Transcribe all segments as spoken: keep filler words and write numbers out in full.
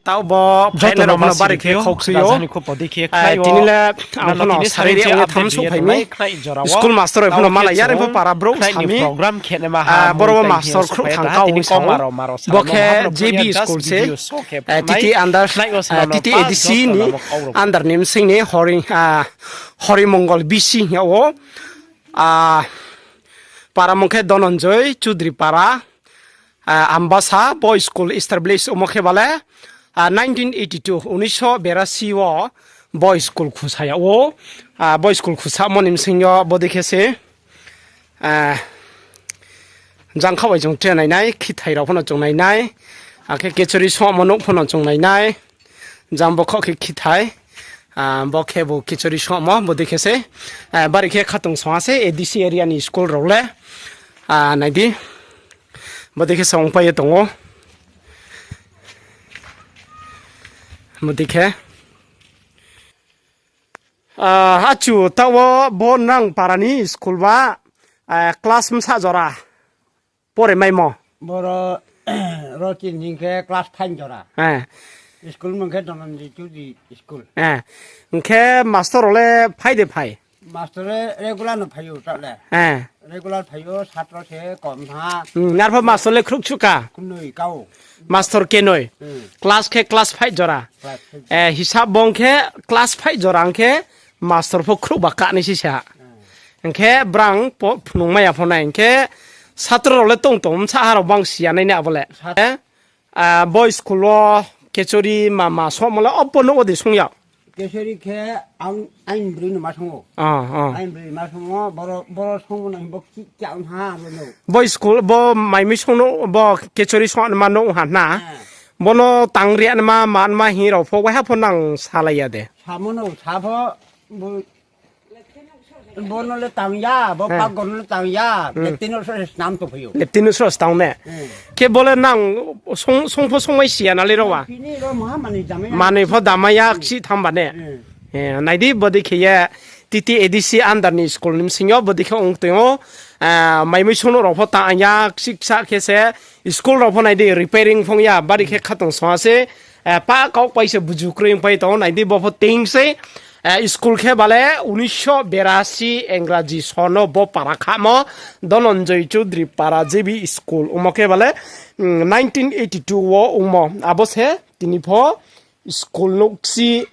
Taoh bo joto no bari khe khokchoi ou. Tini le ang pho no sari ri ong ye tham souhphai mi. School master rao pho no malai ya, rei pho para brouh sami. Boro wo master khrouh thang kau ong sa ou. Bo khe J B school se. T T under, T T A D C ni under ni bsing ni Hori Mongol B C hing yag ou. Para mung khe Dhananjoy Choudhury para, Ambasa, bo school establish omo khe bale, nineteen eighty two, উনিশশো বিরাশি wo bo school khusa yag ou. Bo school khusamo ni bsing yo bodei khe se, jang khaoh bai chung tre nai nai, khithai rao pho no chung nai nai, akhe kechori songmo nouh pho no chung nai nai. Jang bo khaoh khe khithai, bo khe bo kechori songmo, bodei khe se, bari khe khatungsung ha se A D C area ni school rao le, nai di, bodei khe se ongpai ye tong ou. Bodei khe, achu taoh wo bo nang para ni school ba, class bsa jora pore maimo? Boro, ro chini hing khe class five jora. School mung khe Dhananjoy Choudhury school. Hing khe master rao le phai de phai? Master le regular no phai ou taoh le. Regular phai ou, satro se kom ha. Arpho master le khrouhchuh ka? Knoi kau. Master knoi. Class khe class five jora. Hisab bong khe class five jora hing khe master pho khrouhba kanai si se ha. Hing khe brang pho phunung mai ya pho nai hing khe satro rao le tong tong bsa ha rao bang si ya nai na abo le. Bo school wo kechori mama songmo le obo nouh wo de song yag? Kechori khe ang, aini broi no ma song ou. Aini broi ma song ou, boro songmo no bo kchih kya ong ha bo no. Bo school, bo maimui song nouh, bo kechori songnaima nouh ha na. Bo no tang ri naima, ma naima hing rao pho, waiha pho nang salai ya de? Samo no sa pho, bo no le tang ya, bo pakgor no le tang ya, latrine no sroh se snam tongphai ou. Latrine no sroh se tang ne? Khe bo le nang song pho songmai si ya na le ro wa? Manoi pho damai ya, kchih thanng ba ne? Nai di, bodei khe ye T T A D C under ni school ni bsing yo bodei khe ong tong ou. Maimui song nouh rao pho tang ya, kchih ksa khe se school rao pho nai di repairing phong ya, bari khe khatungsung ha se, pa kaohpai se buju kroi ongpai tong ou, nai di bo pho ting sei. School khe bale উনিশশো বিরাশি Engraji son no bo para khamo, Dhananjoy Choudhury para J B school ongmo khe bale, nineteen eighty two wo ongmo. Abo se tini pho school nouh kchih,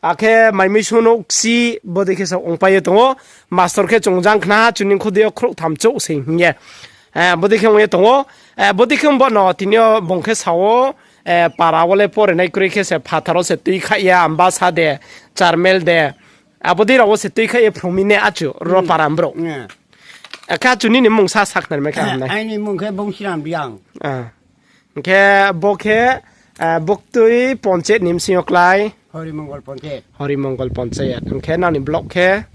akhe maimui song nouh kchih, bodei khe se ongpai ye tong ou. Master khe chung jang khna ha, chini khodei yo khrouhtham chouh se hing ye. Bodei khe ong ye tong ou. Bodei khe bo no tini yo bung khe sa ou, para wo le pore nai kroi khe se phathar wo se tuikhaih ye Ambasa de, Charmel de, abo dei rao wo se tuikhaih ye phrung mi ne achu ro para brouh. Akhe achu nini mung sa sakhnari mai khe ham nai. Aini mung khe Bongsiram Reang. Hing khe bo khe, Buktui Panchayat ni bsing yo klái? Hori Mongol Panchayat. Hing khe nang ni block khe?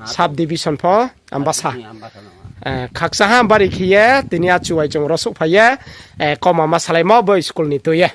Sub division pho Ambasa. Khakchang ha bari khe ye tini achu bai chung ro souhphai ye, kauma ma salaimo bo school ni tui ye.